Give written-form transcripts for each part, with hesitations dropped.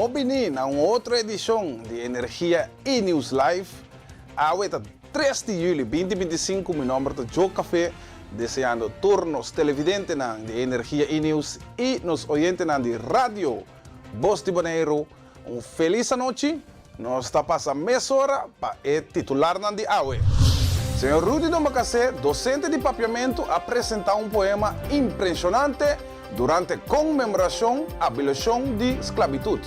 Bon bini na un otro edishon di Energia E News Live. Awe ta tres di juli binti binti sinku, mi nomber ta Joe Café, deseando tur nos televidentenan di Energia E News i nos oyentenan di Radio Bos di Boneiru un felis anochi. Nos ta pasa mesora pa e titularnan di awe. Señor Rudy Dombacasé, docente di Papiamentu, a presenta un poema impresionante durante conmemoracion abolicion di sclabitud.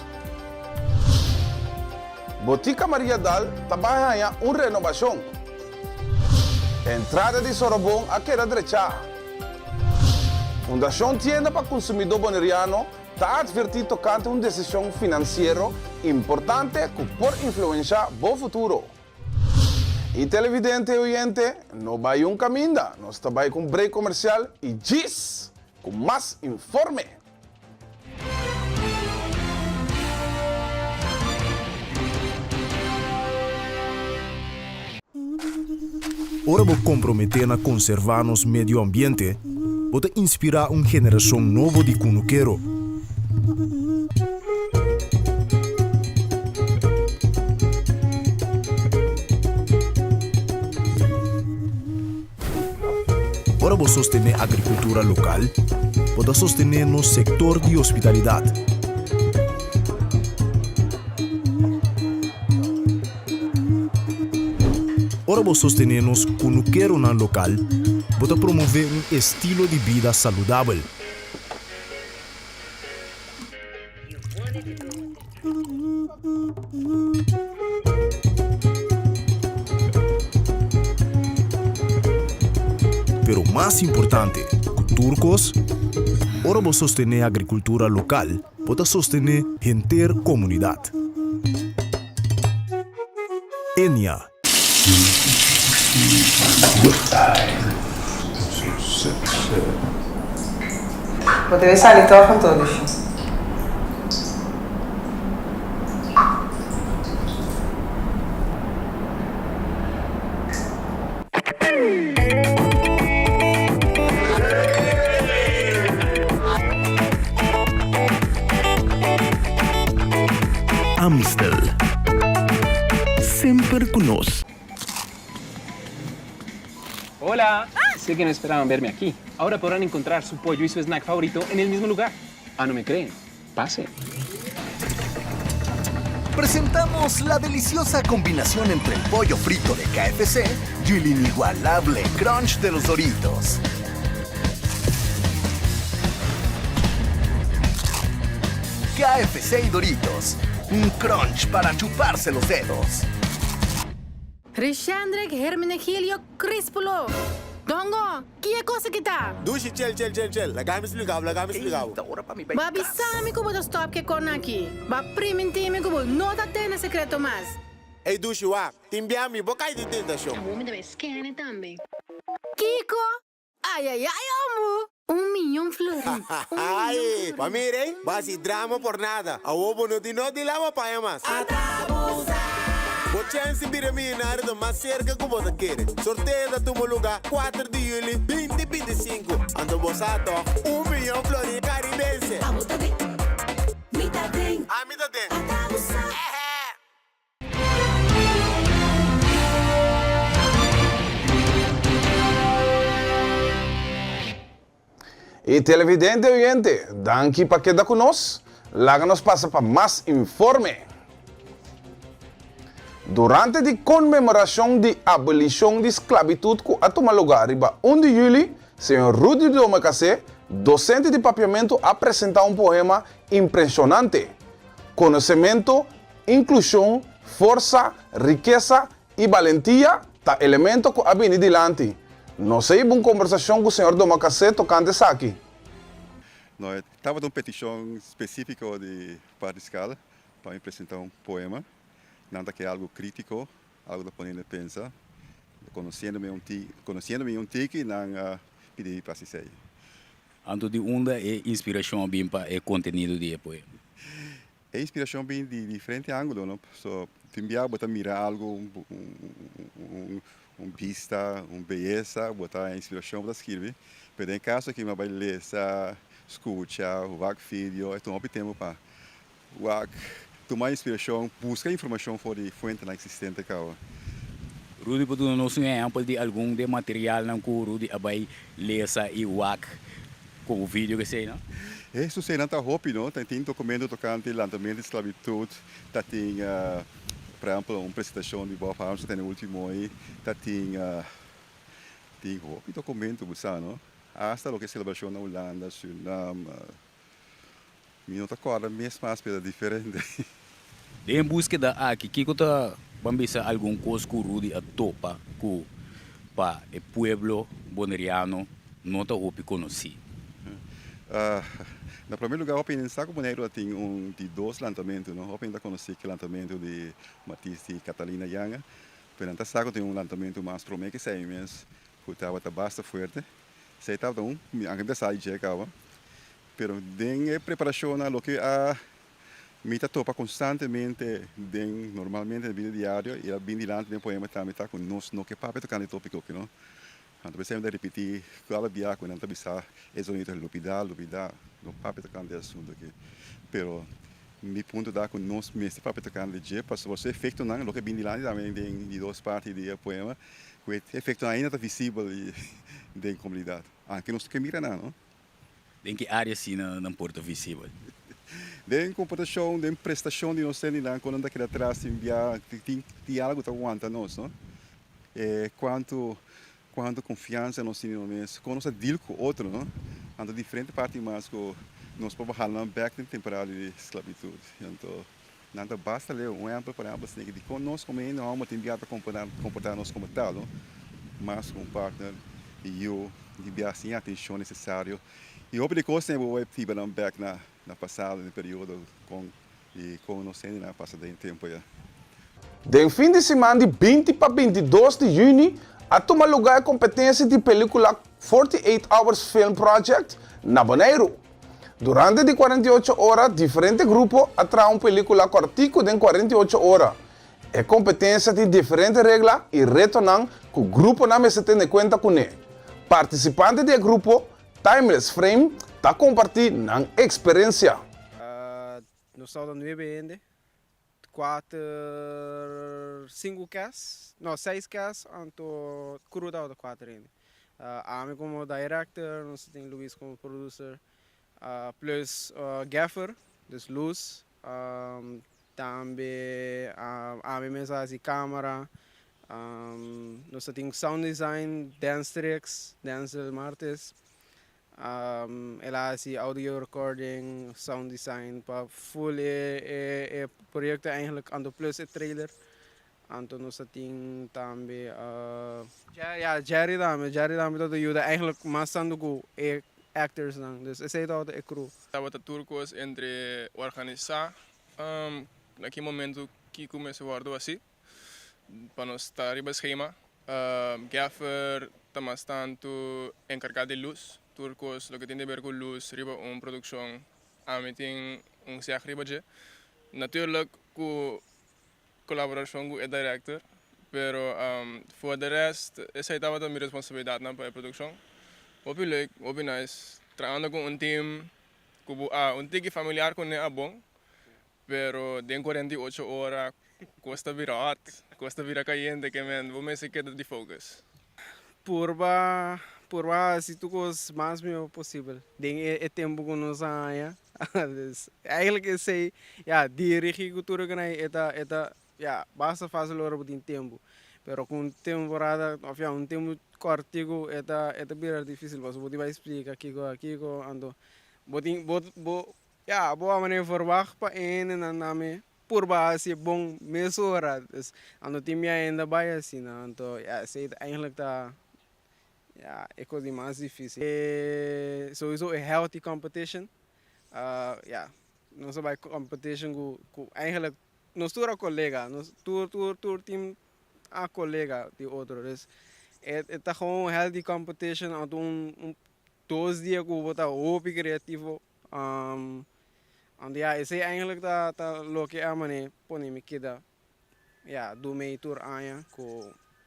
Botica Maria Dal ta bai haña un renobacion. Entrada di Sorobon a keda drechá. Fundacion Tienda pa Consumidó Boneriano ta atvertí tokante un desishon finansiero importante ku por influenshá bo futuro. I televidente i oyente, no bai un kaminda, nos ta bai ku un break komersial i djis ku mas informe. Ora bo komprometé na konservá nos medio ambiente, bo ta inspirá un generashon nobo di kunukero. Ora bo sostené agrikultura lokal, bo ta sostené nos sektor di hospitalidat. Ora bo sostené nos kunukeronan lokal, bo ta promové un estilo di bida saludabel. Pero mas importante ku tur kos, ora bo sostené agrikultura lokal, Bo ta sostené henter komunidat. Enia. Bo debe sali tòg anto, Lushi. Amstel. Semper cu nos. Hola! Sé que no esperaban verme aquí. Ahora podrán encontrar su pollo y su snack favorito en el mismo lugar. Ah, no me creen? Pase. Presentamos la deliciosa combinación entre el pollo frito de KFC y el inigualable crunch de los Doritos. KFC y Doritos, un crunch para chuparse los dedos. Rishendrick Hermenegilio Crispulo! Dongo, ki e kos aki ta? Dushi, chel, chel, chel, chel. Laga mi splika bo, laga mi splika bo. Bo a bisa mi ku bo ta stòp ku e kòrnan aki. Bo a primintí mi ku bo no ta tene sekreto mas. Ey, Dushi, wak, tin bia mi bo kai di tentashon. Awor mi ta bai skène tambe. Kiko? Ayayay omu! Un miyon florin, un miyon florin. Pa mira ey, bo hasi drama por nada. Awor bo no tin no di laba paña mas. Bo chèns di bira miyonario ta mas serka ku bo ta kere. Sorteo ta tuma lugá kuater di yuli binti binti sinku. Anto bo sa tòg, un miyon florin karibense. Ami ta den. Y televidente oyente, danki pa keda cu nos. Laga nos pasa pa mas informe. Durante di conmemoracion di abolicion di sclavitud cu a tuma lugar riba un di juli, señor Rudy Domacassé, docente di Papiamento a presenta un poema impresionante, Conocemento Inklushon, forsa, rikesa i balentia ta elemento ku a bini dilanti. Nos a hiba un kombersashon ku señor Domacassé tokante esaki. No e tabata un petishon spesífiko di parti skal pa mi presentá un poema. Nan ta ke algu krítiko, algu ta pone hende pensa. Konosiendo mi un ti, konosiendo mi un tiki nan a pidi mi pa hasi esei. Anto di unda e inspirashon a bin pa e kontenido di e poema? E inspiracion bin di diferente angulo, no? So, tin bia bo ta mira algo, un bista, un beyesa, bo ta inspiracion bo ta skirbi. Pero den e caso aki mi a bai lesa, scucha, wak video, e tuma hopi tempo pa wak. Tuma inspirashon, buska informashon for di fuentenan eksistente kaba. Rudy por duna nos un ehèmpel di algun di e materialnan ku Rudy a bai lesa i wak komo video ku eseinan? E susenan ta hopi, no? Ta tin dokumento tokante lantamentu di sklabitut, ta tin, por ehèmpel, un presentashon di Bob Harms ta tene ultimo ei, ta tin, tin hopi dokumento bo sa, no? Asta loke selebrashon na Hulanda, Surinam. Mi no ta kòrda mes mas pero ta diferente. Den e búskeda aki, kiko ta ban bisa algun kos ku Rudy a topa ku pa e pueblo boneriano no ta hopi konosí? Na promé lugá hopi hende sa ku Boneiru a tin un di dos lantamentu, no? Hopi hende ta konosí ku e lantamentu di Matis di Catalina Janga, pero nan ta sa ku tin un lantamentu mas promé ku esei mes ku tabata basta fuerte. Esei tabata un, anke mi ta sa di dje kaba. Pero den e preparashonnan loke a mi ta topa konstantemente den normalmente den bida diario i a bin dilanti den poema tambe ta ku nos no ke papia tokante e topiko aki no. Anto p'esei mi ta ripití kada bia ku nan ta bisa e zonido lubidá lubidá no papia tokante e asuntu aki. Pero mi punto ta ku nos mester papia tokante dje pasobra su efektonan loke a bin dilanti tambe den di dos parti di e poema ku e efektonan ainda ta visibel den komunidat anke nos no ke mira nan no. Den ki área asina nan por ta visibel? Den komportashon, den prestashon di nos hendenan ku nan ta keda tras tin bia tin tin algu ta wanta nos, no? E kuantu kuantu konfiansa nos tin den nos mes, kon nos ta deal ku otro, no? Anto diferente parti mas ku nos por baha nan bèk den temporada di sklabitut. Anto nan ta basta leu. Un ehèmpel, por ehèmpel, esaki dikon nos komo hende hòmber tin bia ta komportá nos komo tal, no? Mas ku un partner i yu di bia sin e atenshon nesesario. I hopi di kos bo bai hiba nan bèk na na pasado, den periodo kon i kon nos hendenan a pasa den tempu ya. Den fin di siman di 20 pa 22 di yüni a tuma lugá e kompetensia di pelíkula 48 Hours Film Project na Boneiru. Durante di 48 ora diferente grupo a traha un pelíkula kòrtiku den 48 ora. E kompetensia tin diferente regla i retonan ku gruponan mester tene kuenta kuné. Partisipante di e grupo Timeless Frame ta kompartí nan eksperensia. Nos tabata nuebe hende, kuater, sinku kes, no seis kes, anto crew tabata kuater hende. Ami komo director, nos tin Luis komo producer, plus gaffer, dus luz, tambe ami mes a hasi camera, nos ta tin sound design, Dance Tricks, Denzel Martis. El a hasi audio recording, sound design pa full e e proyecto eigenlijk anto plus e trailer. Anto nos a tin tambe ya Jerry tambe, Jerry tambe tabata yuda eigenlijk mas tanto cu e actors nan. Dus esey tabata e crew. Tabata tur cos entre organisa na ki momento kico mester wordo haci pa nos ta riba schema. Gaffer ta mas tantu enkargá di lus, tur kos loke tin di ber ku lus riba un produkshon ami tin un seg riba dje. Naturlik ku kolaborashon ku e director, pero for de rest esei tabata mi responsabilidatnan pa e produkshon. Hopi leuk, hopi nice, trahando ku un team ku bo a un tiki familiar kuné a bon, Pero den 48 ora kos ta bira hot, kos ta bira kayente ke men bo mester keda di focus. Purba purba hasi tur kos mas mihó posibel den e tempu ku nos a haña. Dus eigenlijk esei ya dirigí ku tur esaki e ta e ta ya basta fásil ora bo tin tempu. Pero ku un temporada òf ya un tempu kòrtiku e ta e ta bira difísil pasobra bo tin bai splika kiko a kiko anto bo tin bo bo Ya, bo a manera verwagt pa e hendenan na mi purba haci bon mesora. Dus anto tin mi ainda bay asina. Anto ya, esey ta eigenlijk ta ya e cos di mas dificil. E sowieso e healthy competition. Ya, nos a bay competition cu cu eigenlijk nos tur a colega, nos tur tur tur team a colega di otro. Dus e ta gewoon un healthy competition anto un un dos dia cu bo ta hopi creativo. Anto ya esei eigenlijk ta ta loke a mane pone mi keda ya du mei tur aña ku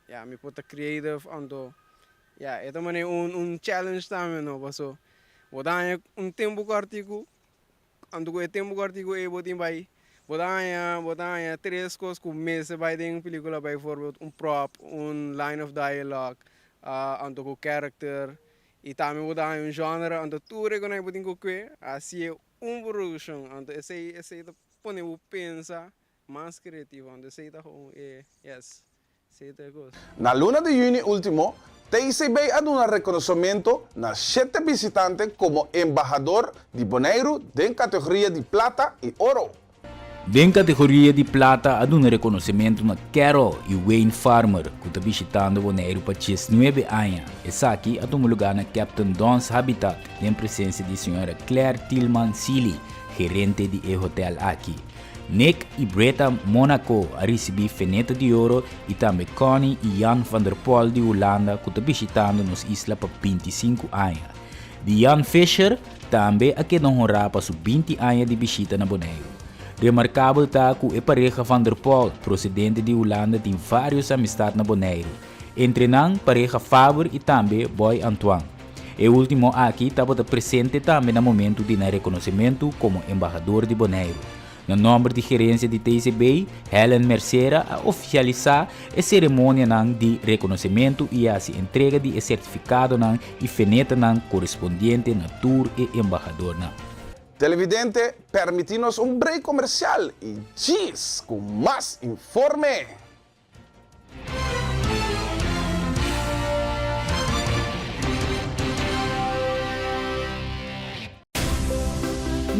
ya mi por ta creative anto ya e ta mane un un challenge tambe no paso bo ta haña un tempu kòrtiku anto ku e tempu kòrtiku ei bo tin bai. Bo ta haña, bo ta haña tres kos ku mester bai den un pelikula, bijvoorbeeld un prop, un line of dialogue, anto ku character, i tambe bo ta haña un genre, anto tur e ku nan bo tin ku kue hasié un produkshon, anto esei esei ta pone bo pensa mas kreativo, anto esei ta gewoon e, yes, esei ta e kos. Na luna di yüni último, TCB a duna rekonosementu na shete bisitante komo embahador di Boneiru den kategoria di plata i oro. Den kategoria di plata a duna rekonosementu na Carol i Wayne Farmer ku ta bishitando Boneiru pa diesnuebe aña. Esaki a tuma lugá na Captain Don's Habitat den presensia di señora Claire Tilman Sealy, gerente di e hotel aki. Nick i Bretta Monaco a risibí Feneta di Oro i tambe Connie i Jan van der Pol di Hulanda ku ta bishitando nos isla pa 25 aña. Diane Fisher tambe a keda honrá pa su 20 aña di bishita na Boneiru. Remarkabel ta ku e pareha Van der Pol, prosedente di Hulanda tin vários amistat na Boneiru. Entre nan pareha Faber i tambe Boy Antoine. E último aki tabata presente tambe na momentu di nan rekonosementu komo embahador di Boneiru. Na nòmber di gerensia di TCB, Helen Mercera a ofisialisá e seremonianan di rekonosementu i hasi entrega di e sertifikadonan i fenetanan korespondiente na tur e embahadornan. Televidente, permití nos un break komersial i djis ku mas informe!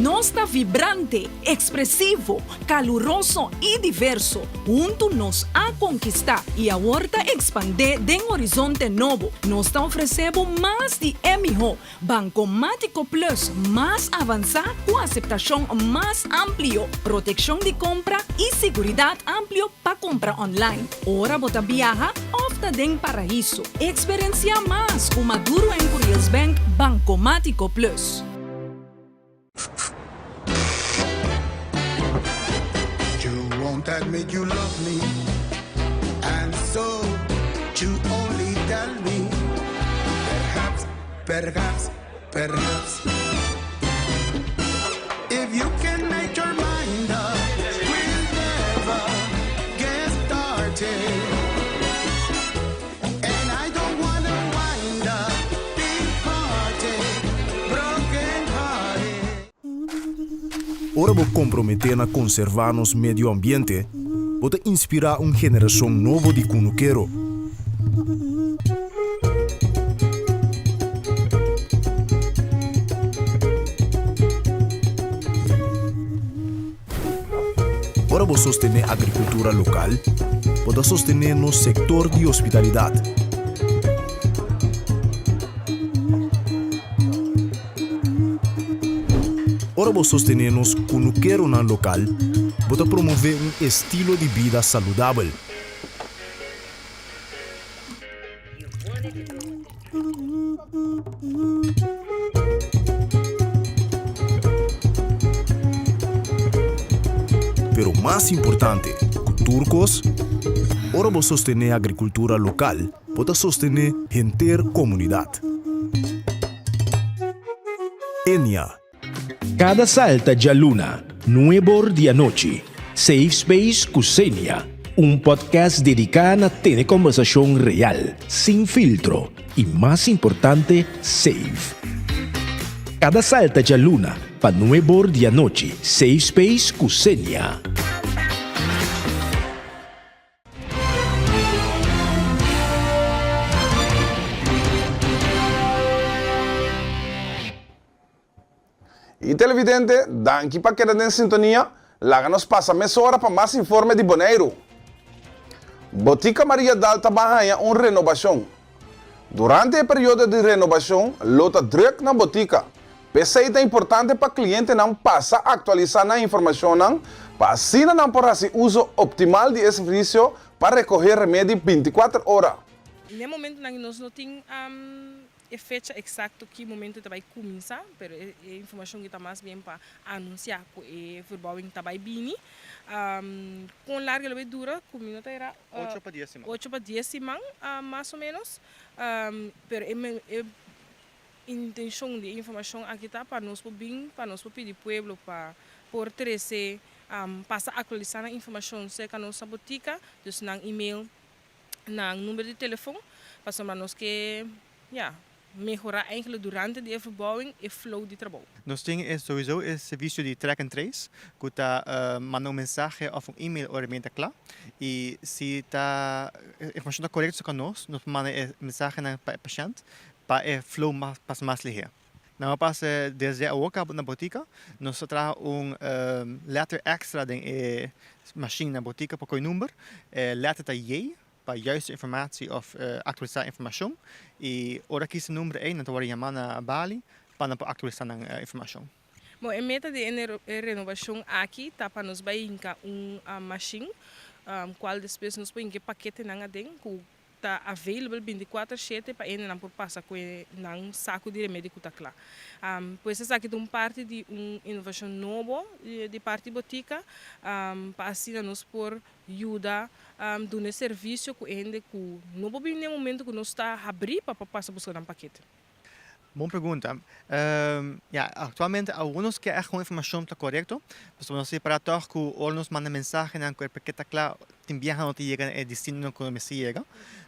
Nos ta vibrante, ekspresivo, kaluroso i diverso. Huntu nos a konkistá i awor ta ekspandé den horizonte nobo. Nos ta ofresé bo mas di e mihó. Bankomátiko Plus mas avansá ku aseptashon mas amplio, protekshon di kompra i siguridat amplio pa kumpra online, ora bo ta biaha òf ta den paraiso. Eksperensiá mas ku Maduro en Curiels Bank Bankomátiko Plus. You won't admit you love me And so you only tell me Perhaps, perhaps, perhaps If you can make your mind up We'll never get started And I don't wanna wind up Big hearted, broken hearted Ora bo komprometé na konservá nos medio ambiente, bo ta inspirá un generashon nobo di kunukero. Ora bo sostené agrikultura lokal, bo ta sostené nos sektor di hospitalidat. Ora bo sostené nos kunukeronan lokal, bo ta promové un estilo di bida saludabel. Pero mas importante ku tur kos, ora bo sostené agrikultura lokal, bo ta sostené henter komunidat. Enia. Kada salta djaluna, nuebor di anochi, Safe Space ku Xenia, un podcast dediká na tene kòmbersashon real, sin filtro i mas importante, safe. Kada salta djaluna pa nuebor di anochi, Safe Space ku Xenia. Y televidente, danki pa keda den sintonia. Laga nos pasa mesora pa mas informe di Boneiru. Botica Maria Dal ta ban haña un renobacion. Durante e periodo di renobacion lo ta druk na botica. P'esei ta importante pa clientenan pasa actualisa nan informacionnan pa asina nan por haci uso optimal di e servicio pa recoge remedi binticuater ora. N'e momentonan nos no tin e fecha eksakto ki momento e ta bai kuminsá, pero e informashon ki ta mas bien pa anunsiá ku e verbouwing ta bai bini. Kon largu e lo bai dura ku mi no ta era Ocho pa dies siman. Ocho pa dies siman mas o ménos. Pero e intenshon di e informashon aki ta pa nos por bin, pa nos por pidi pueblo pa por trese. pasa aktualisá nan informashon serka nos na botika, dus nan email, nan number di telefon, pasobra nos ke, ya, mehorá eigenlijk durante di e verbouwing e flow di trabou. Nos tin e sowieso e servisio di track and trace ku ta manda un mensahe òf un email ora mi ta kla i si ta e informashon ta korekto serka nos, nos por manda e mensahenan pa e pashènt pa e flow mas pasa mas lihé. Nan a pasa desde awor kaba na botika, nos a traha un letter extra den e mashin na botika pa koe number, e letter ta J pa juiste informatie of aktualisá informashon i ora kisa number ei nan ta wòrdu yamá na bali pa nan por aktualisá nan informashon. Bon, e meta di e renobashon aki ta pa nos bai hinka un mashin kual despues nos por hinka e paketenan aden ku ta available bintikuater shete pa hendenan por pasa ku e nan saku di remedi ku ta kla. Pues esaki ta un parti di un inovashon nobo di parti botika pa asina nos por yuda duna e servisio ku e hende ku no por bini na e momento ku nos ta habrí pa por pasa buska nan pakete. Bon pregunta. Ya, aktualmente awo nos ke ègt kon informashon ta korekto, pasobra nos ripará tòg ku ora nos manda mensahenan ku e pakete ta kla, tin biaha no ta yega na e destino ku nos mester yega.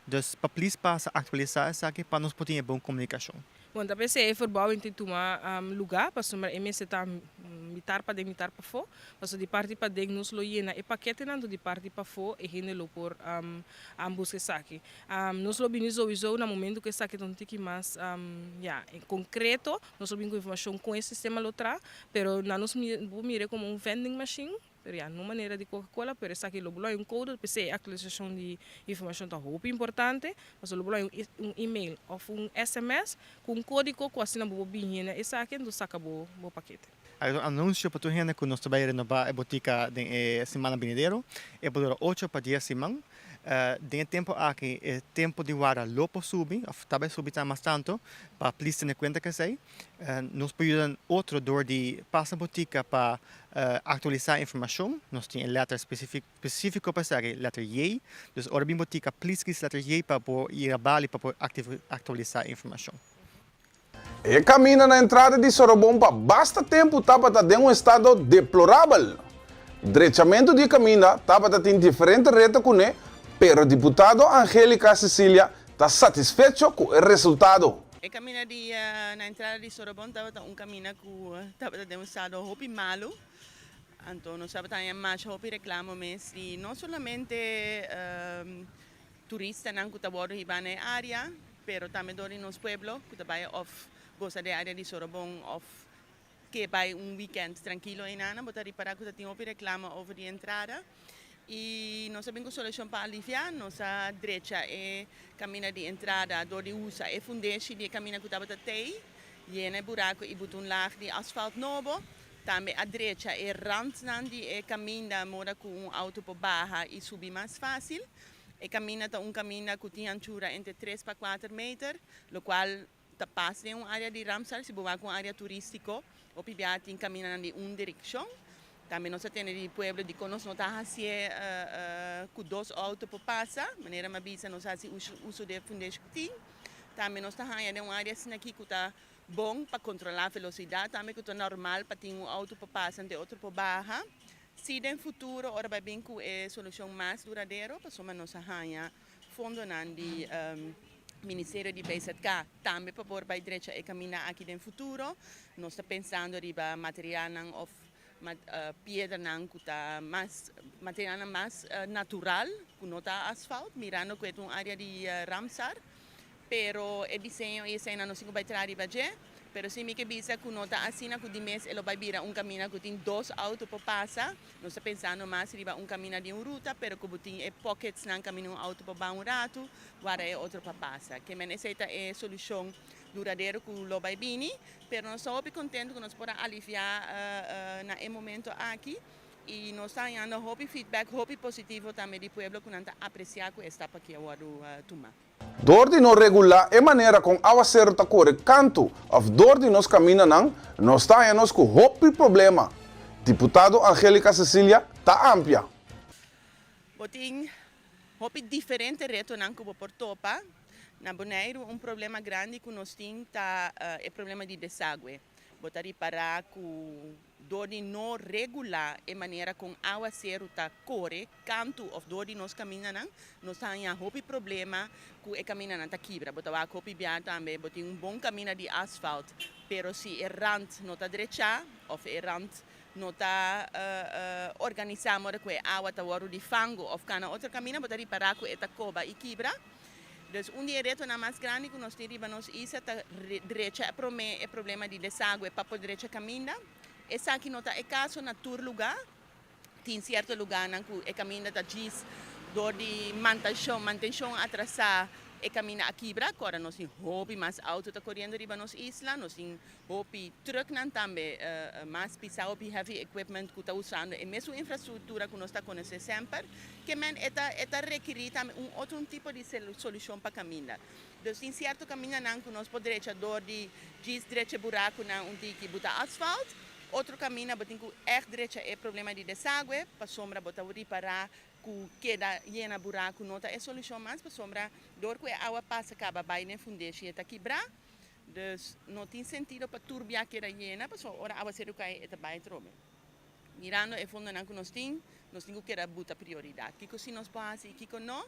Dus pa plis pasa aktualisá esaki pa nos por tin e bon komunikashon. Bon, ta p'esei e verbouwing tin tuma lugá, pasobra e mester ta mitar paden, mitar pafó. Pasobra di parti paden nos lo yena e paketenan, anto di parti pafó e hende lo por buska esaki. Nos lo bini souiso na momento ku esaki ta un tiki mas, ya, konkreto, nos lo bini ku informashon kon e sistema lo traha, pero na nos bo mira komo un vending machine. Pero ya, no manera di Coca Cola, pero esaki lo bo lo hay un code, p'esei e actualisacion di informacion ta hopi importante, pasobra lo bo lo hay un email of un sms cu un codico cu asina bo por bin henda esaki enton saca bo bo pakete. Hay un anuncio pa tur hende cu nos ta bay renoba e botica den e simannan binidero. E por dura ocho pa dies siman. Den e tempo aki e tempo di warda lo por subi of ta bay subi ta mas tanto pa plis tene cuenta cu esey. Nos por yuda otro door di pasa botica pa aktualisá informashon. Nos tin e lèter spesífiko pa esaki, lèter J. Dus ora bin botika, plis kis lèter J pa por yega bali pa por aktualisá e informashon. E kaminda na entrada di Sorobon pa basta tempu tabata den un estado deplorabel. Drechamentu di e kaminda tabata tin diferente reto kuné, pero diputado Angelica Cecilia ta satisfecho ku e resultado. E camina di na entrada di Sorobon tabata un camina cu tabata den un estado hopi malo, anto nos tabata haña masha hopi reclamo mes di no solamente turistanan cu ta wordo hiba na e area, pero tambe dor di nos pueblo cu ta bay of goza di e area di Sorobon of ke bai un weekend trankilo einan, bo ta ripará ku ta tin hopi reklamo over di entrada i nos a bin ku solushon pa aliviá. Nos a drecha e kaminda di entrada dor di usa e fundeshi di e kaminda ku tabata tei, yena e buraku i buta un laag di asfalt nobo. Tambe a drecha e rantnan di e kaminda moda ku un outo por baha i subi mas fásil. E kaminda ta un kaminda ku tin anchura entre tres pa kuater meter, lokual Ta pas den un área di Ramsar, si bo wak un área turístiko, hopi bia tin kamindanan di un direkshon. Tambe nos a tende di pueblo dikon nos no ta hasié ku dos outo por pasa, manera mi a bisa nos a hasi uso di e fundeshi ku tin. Tambe nos ta haña den un área asina aki ku ta bon pa kontrolá velosidat, tambe ku ta normal pa tin un outo por pasa ante otro por baha. Si den futuro ora bai bin ku e solushon mas duradero, pasobra nos a haña Fondonan di Ministerio di BZK tambe pa por bai drecha e kaminda aki den futuro. Nos ta pensando riba materialnan of piedranan ku ta mas materialnan mas natural ku no ta asfalt mirando ku e ta un area di Ramsar. Pero e diseño y eseinan nos tin cu bay traha riba dje. Pero si mi ke bisa cu no ta asina cu di mes e lo bay bira un camina cu tin dos auto por pasa. Nos ta pensando mas riba un camina di un ruta, pero cu bo tin e pocketsnan caminda un auto por ba un ratu, warda e otro pa pasa. Ke men esey ta e solucion duradero cu lo bay bini. Pero nos ta hopi contento cu nos por a alivia na e momento aki. Y nos ta hañando hopi feedback hopi positivo tambe di pueblo cu nan ta aprecia cu e stap aki a wordo tuma. Dor di no regulá e manera kon awaseru ta kore kantu òf dor di nos kamindanan, nos ta haña nos ku hopi problema. Diputado Angelica Cecilia ta ampia. Bo tin hopi diferente retonan ku bo por topa. Na Boneiru un problema grandi ku nos tin ta e problema di desagwe. Bo ta ripará ku dor di no regulá e manera kon awaseru ta kore kantu òf dor di nos kamindanan, nos ta haña hopi problema ku e kamindanan ta kibra. Bo ta wak hopi bia tambe bo tin un bon kaminda di asfalt, pero si e rant no ta drechá òf e rant no ta organisá moda ku e awa ta wòrdu di fangu òf kana otro kaminda, bo ta ripará ku e ta koba i kibra. Dus un di e retonan mas grandi ku nos tin riba nos isla ta drecha e promé e problema di desagüe pa por drecha kaminda. Esaki no ta e kaso na tur lugá. Tin sierto lugánan ku e kaminda ta djis dor di mantenshon, mantenshon atrasá e kaminda a kibra. Kòrda nos tin hopi mas outo ta koriendo riba nos isla, nos tin Hopi trucknan tambe mas pisa, hopi heavy equipment cu ta usando e mesun infrastructura cu nos ta conoce semper, ke men e ta e ta rekeri tambe un otro un tipo di solucion pa caminda. Dus tin cierto camindanan cu nos por drecha door di djis drecha e buracunan un tiki buta asfalt, otro caminda bo tin cu echt drecha e problema di desague pasobra bo ta ripara cu keda yena buracu no ta e solucion mas pasobra door cu e awa pasa caba bay den fundeshi e ta kibra. Dus no tin sentido pa tur bia keda yena pasobra ora awaseru kai e ta bai atrobe. Mirando e fondonan ku nos tin, nos tin ku keda buta prioridat. Kiko si nos por hasi i kiko no.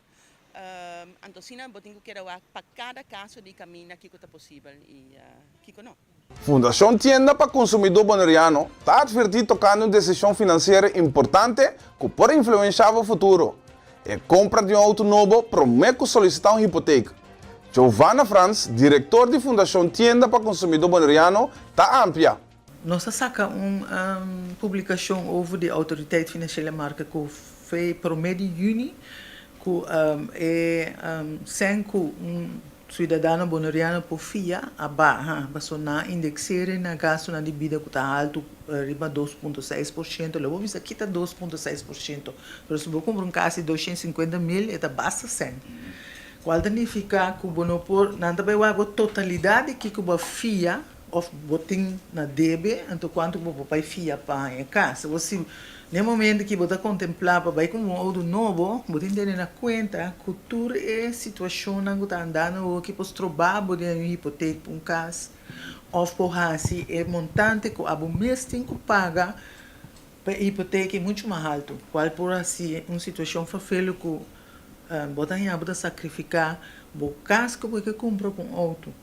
Anto asina bo tin ku keda wak pa kada kaso di kaminda kiko ta posibel i kiko no. Fundashon Tienda pa Konsumidó Boneriano ta atvertí tokante un desishon finansiero importante ku por influenshá bo futuro. E kompra di un outo nobo promé ku solisitá un hipotek. Giovanna Frans, direktor di Fundashon Tienda pa Konsumidó Boneriano, ta amplia. Nos a saka un publikashon over di Outoriteit Finansiële Markten ku fe promé di yüni ku e sèn ku un suidadano boneriano por fia a baha pasobra nan a indekseer na gastunan di bida ku ta haltu riba 2.6%. Lo bo bisa kita 2.6%, pero si bo kumpra un kas di 250 mil e ta basta sèn. Cual ta nifica cu bo no por, nan ta bay wak bo totalidad di kico bo a fia of bo tin na debe, anto cuanto cu bo por bay fia pa haña cas. Bo si n'e momento ki bo ta contempla pa bay cumpra un auto nobo, bo tin tene na cuenta cu tur e situacionnan cu ta andando awoki por stroba bo di haña un hipoteek pa un cas of por haci e montante cu abo mes tin cu paga pa e hipoteek e mucho mas halto, cual por haci un situacion vervelu cu Bo ta haña bo ta sakrifiká bo kas ku bo ke kumpra ku un outo.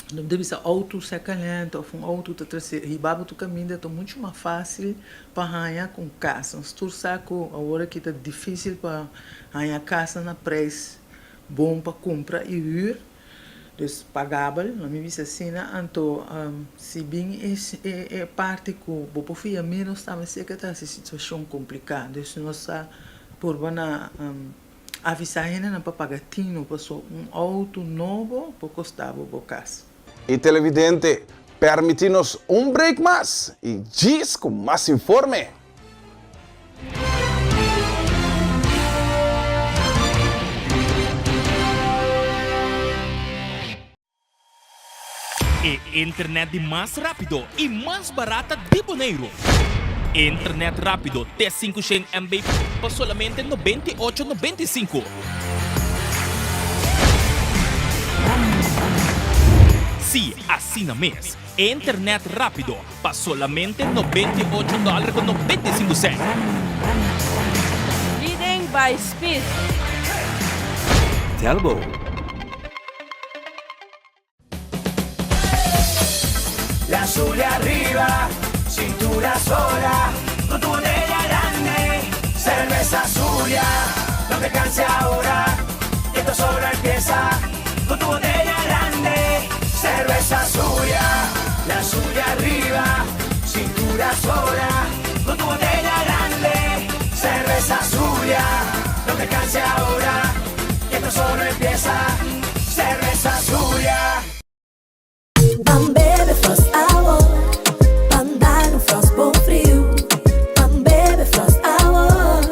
No debe ser outo second hand òf un outo ta trese hiba bo tur kaminda ta muchu mas fásil pa haña ku un kas. Nos tur sa ku awor aki ta difísil pa haña kasnan na preis bon pa kumpra i hür, dus pagabel, lo mi bisa asina. Anto si bin e parti ku bo por fia ménos tambe seka ta hasi situashon kompliká. Dus nos sa Purba na avisá hendenan pa paga tinu paso un outo nobo por kosta bo bo kas. E televidente, permití nos un break mas i djis ku mas informe. E internet di mas rápido i mas barata di Boneiru. Internet rápido te 500 MB pa solamente 98,95. Sí, asina mes. Internet rápido pa solamente 98 dòler ku 95 sènt. Leading by speed. Telbo. La Zulia arriba, cintura sola, con tu botella grande, cerveza Zulia, no te canses ahora, que esto solo empieza, con tu botella grande, cerveza Zulia, la Zulia arriba, cintura sola, con tu botella grande, cerveza Zulia, no te canses ahora, que esto solo empieza, cerveza Zulia. Ban bebe Frost awo, ban dal un Frost bon friu. Ban bebe Frost awo,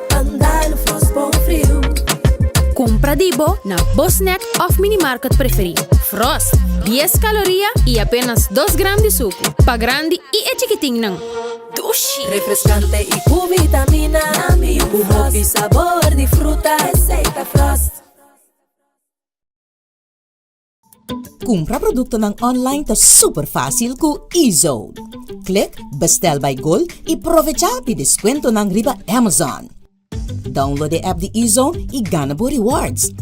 ban dal un Frost bon friu. Kumpra di bo na bo snack òf minimarket preferí. Frost, dies kaloria i apenas dos gram di suku. Pa grandi i e chikitinnan. Dushi! Refrescante y cu vitamina. Cu hopi sabor di fruta. Esey ta Frost. Kumpra produktonan online ta super fásil ku eZone. Klik Bestel by Gold i provechá di deskuentonan riba Amazon. Download e app di eZone i gana bo rewards.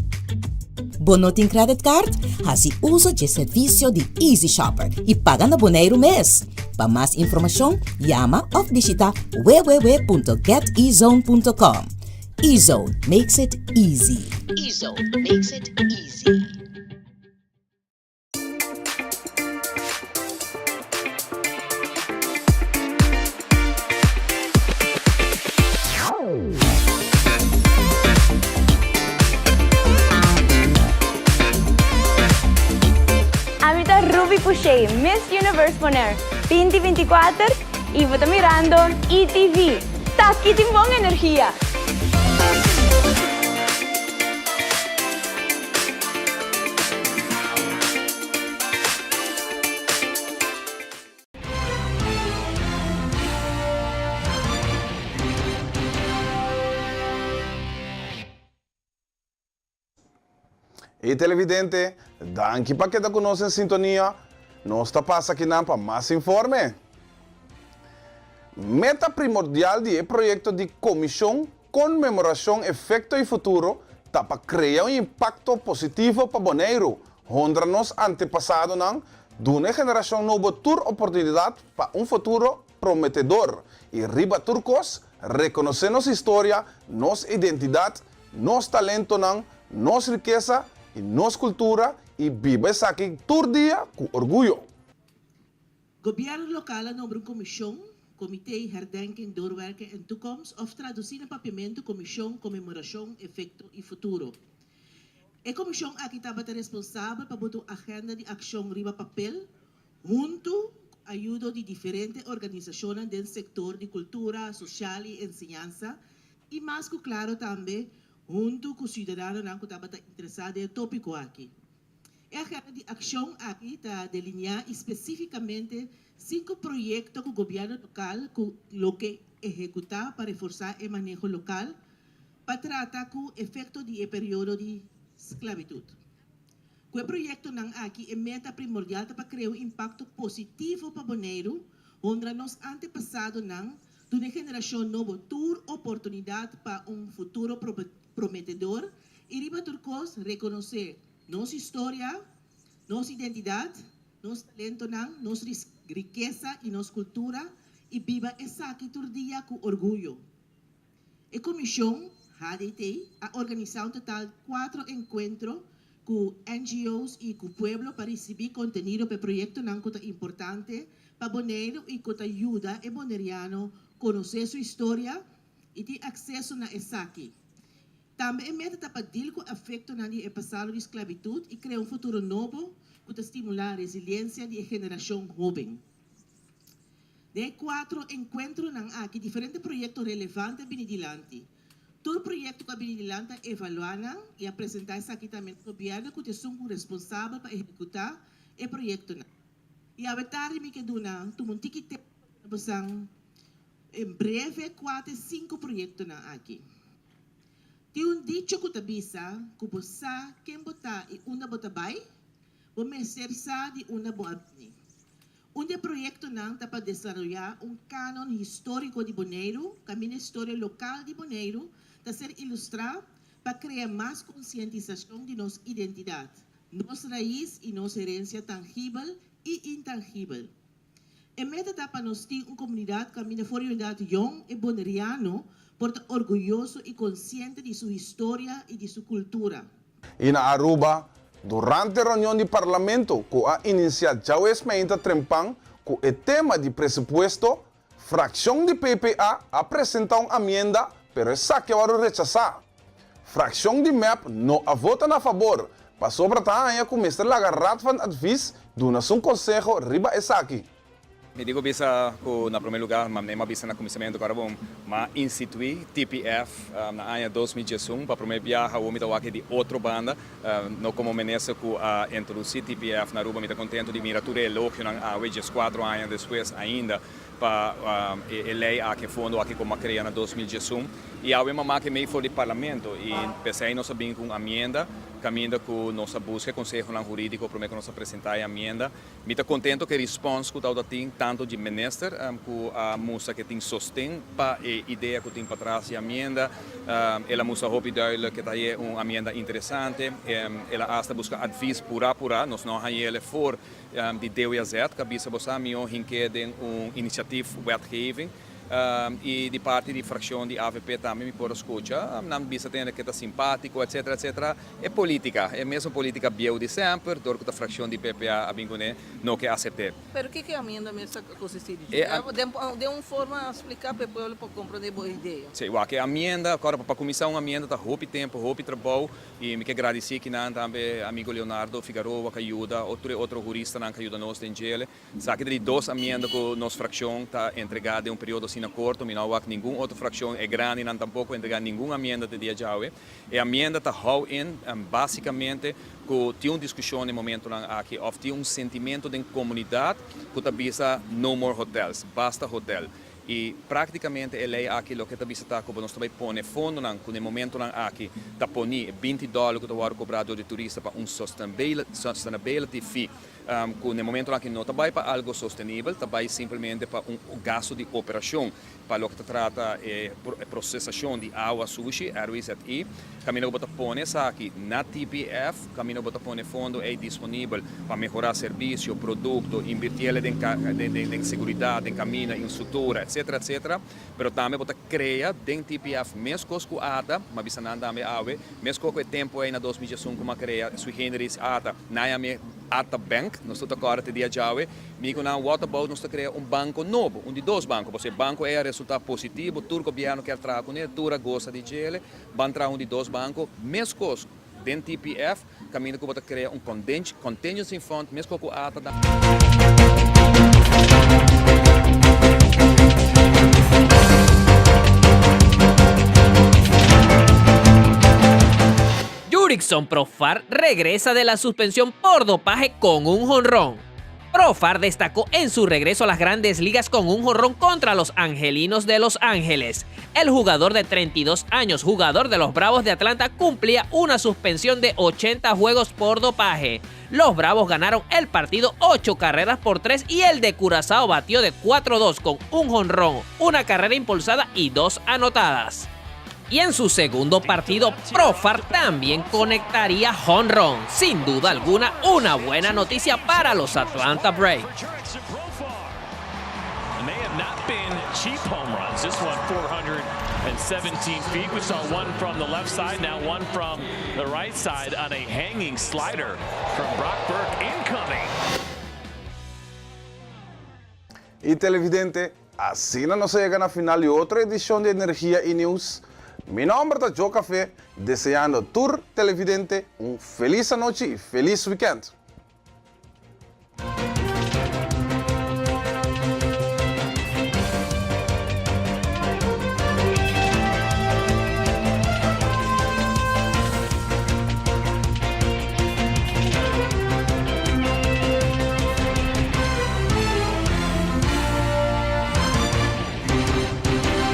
Bo no tin credit card? Hasi uso dje servisio di Easy Shopper i paga na Boneiru mes. Pa mas informashon, yama òf bishita www.getezone.com. eZone makes it easy. eZone makes it easy. Ami ta Ruby Pouchet, Miss Universe Bonaire 2024 y bo ta mirando ETV. Taki tin bon energia! E televidente, danki pa keda ku nos en sintonia. Nos ta pasa akinan pa mas informe. Meta primordial di e proyekto di Komishon Konmemorashon Efekto i Futuro ta pa krea un impakto positivo pa Boneiru, honra nos antepasadonan, duna e generashon nobo tur oportunidat pa un futuro prometedor i riba tur kos rekonosé nos historia, nos identidat, nos talentonan, nos rikesa i nos kultura i biba esaki tur dia ku orguyo. Gobièrnu lokal a nombra un komishon, Comité Herdenking, Doorwerking en Toekomst, òf tradusí na papiamentu Komishon Konmemorashon, Efekto i Futuro. E komishon aki tabata responsabel pa bota un agenda di akshon riba papel huntu ku ayudo di diferente organisashonnan den sektor di kultura, sosial i enseñansa i mas ku klaro tambe huntu ku siudadanonan ku tabata interesá den e tópiko aki. E agenda di akshon aki ta delineá i spesífikamente sinku proyekto ku gobièrnu lokal ku lo ke ehekutá pa reforsá e maneho lokal pa trata ku efekto di e periodo di sklabitut. Ku e proyektonan aki e meta primordial ta pa krea un impakto positivo pa Boneiru, honra nos antepasadonan, duna e generashon nobo tur oportunidat pa un futuro prometedor i riba tur kos rekonosé nos historia, nos identidat, nos talentonan, nos rikesa i nos kultura i biba esaki tur dia ku orguyo. E komishon, HDT, a organisá un total kuatro enkuentro ku NGO's i ku pueblo pa risibí kontenido pa e proyektonan ku ta importante pa Boneiru i ku ta yuda e boneriano konosé su historia i tin akseso na esaki. Tambe e meta ta pa dil ku efektonan di e pasado di sklabitut i krea un futuro nobo ku ta stimulá resiliensia di e generashon hóben. Den e kuatro enkuentronan aki diferente proyekto relevante a bini dilanti. Tur proyekto ku a bini dilanti a evaluá nan i a presentá esaki tambe na gobièrnu ku ta esun ku responsabel pa ehekutá e proyektonan. I awe tardi mi ke duna tuma un tiki tempu pa duna bosan En breve kua ta e sinku proyektonan aki? Tin un dicho ku ta bisa ku bo sa ken bo ta i unda bo ta bai, bo mester sa di unda bo a bini. Un di e proyektonan ta pa desaroyá un kanon históriko di Boneiru kaminda historia lokal di Boneiru ta ser ilustrá pa krea mas konsientisashon di nos identidat, nos rais i nos herensia tangibel i intangibel. E meta ta pa nos tin un komunidat kaminda for di unidat yòn e boneriano por ta orguyoso i konsiente di su historia i di su kultura. I na Aruba, durante reunion di Parlamento ku a inisiá djawees meinta trempan ku e tema di presupuesto, frakshon di PPA a presentá un amienda pero esaki a wòrdu rechasá. Frakshon di mep no a vota na fabor, pasobra ta haña ku mester laga Raad van Advies duna sun konseho riba esaki. Mi di ku bisa ku na promé lugá, manera mi a bisa na kuminsamentu ku ora bon, m'a instituí TPF na aña 2011 pa promé biaha. Awor mi ta wak di otro banda, no komo minister ku a introdusí TPF na Aruba. Mi ta kontentu di mira tur e elogionan awe, dieskuatro aña despues ainda. pa e ley aki, e fondo aki como a crea na 2011 y awe m'a make mey for di parlamento y p'esey nos a bin cu un amienda. kaminda ku nos a buska e konsehonan hurídiko promé ku nos a presentá e amienda. Mi ta kontento ku e respons ku tabata tin tantu di minister ku a mustra ku e tin sosten pa e idea ku tin patras di amienda. El a mustra hopi duidelijk ku ta e un amienda interesante. El a asta buska advis purá purá. Nos no a hañ'el for di DWZ ku a bisa bo sa mihó hink'é den un inisiatif wetgeving. I di parti di frakshon di avp tambe mi por a skucha nan bisa tende ke ta simpátiko etsetera etsetera. E polítika, e mesun polítika bieu di semper, dor ku ta frakshon di PPA a bin kuné, no ke asept'é. Pero kiko e amienda mes ta konsistí di dje? Den un forma spliká pa e pueblo por komprondé bo idea. Sí, wak e amienda, kòrda pa kuminsá un amienda ta hopi tempu, hopi trabou, i mi ke gradisí kinan tambe amigo Leonardo Figaroa ku a yuda, tur e otro huristanan ku a yuda nos den djele. Esaki ta di dos amienda ku nos frakshon ta entregá den un periodo asina korto. Mi no a wak ningun otro frakshon, e grandinan tampoko, entregá ningun amienda te dia djawe. E amienda ta hou in básikamente ku tin un diskushon den momentonan aki òf tin un sentimentu den komunidat ku ta bisa no more hotels, basta hotel. I práktikamente e lei aki loke ta bisa ta ku nos ta bai pone fondonan ku den momentonan aki ta poní e binti dòler ku ta wòrdu kobrá dor di turista pa un sustainability fee. Ku na e momentonan aki no ta bai pa algo sostenibel, ta bai simplemente pa un gasto di operashon pa loke ta trata e prosesashon di awa sushi, RWZI. Kaminda ku bo ta pone esaki na TPF, kaminda ku bo ta pone fondo ei disponibel pa mehorá servisio, produkto, invirtiele den den seguridat, den kaminda, infrastruktura, etsetera, etsetera. Pero tambe bo ta krea den TPF meskos ku ata, mi a bisa nan tambe awe, meskos ku e tempu ei na 2011 ku mi a krea sui generis ata, nan yam'é Ata Bank, nos tur ta kòrda te dia djawe, mi ku nan what about nos ta krea un banko nobo, un di dos banko, pasobra e banko ei a resultá positivo, tur gobièrnu kier traha kuné, tur a gosa di djele, ban traha un di dos banko, meskos den TPF, Kaminda ku bo ta krea un contingency fund meskos ku ata da. Jurickson Profar regresa de la suspensión por dopaje con un jonrón. Profar destacó en su regreso a las grandes ligas con un jonrón contra los Angelinos de Los Ángeles. El jugador de 32 años, jugador de los Bravos de Atlanta, cumplía una suspensión de 80 juegos por dopaje. Los Bravos ganaron el partido 8 carreras por 3 y el de Curazao batió de 4-2 con un jonrón, una carrera impulsada y dos anotadas. Y en su segundo partido, Profar también conectaría jonrón. Sin duda alguna, una buena noticia para los Atlanta Braves. And they have not been cheap home runs. This one 417 feet. We saw one from the left side, now one from the right side on a hanging slider from Brock Burke incoming. Y televidente, asina nos a yega na final di otro edicion di Energia y Nieuws. Mi nomber ta Joe Café, deseando tur televidente un feliz anochi y feliz weekend.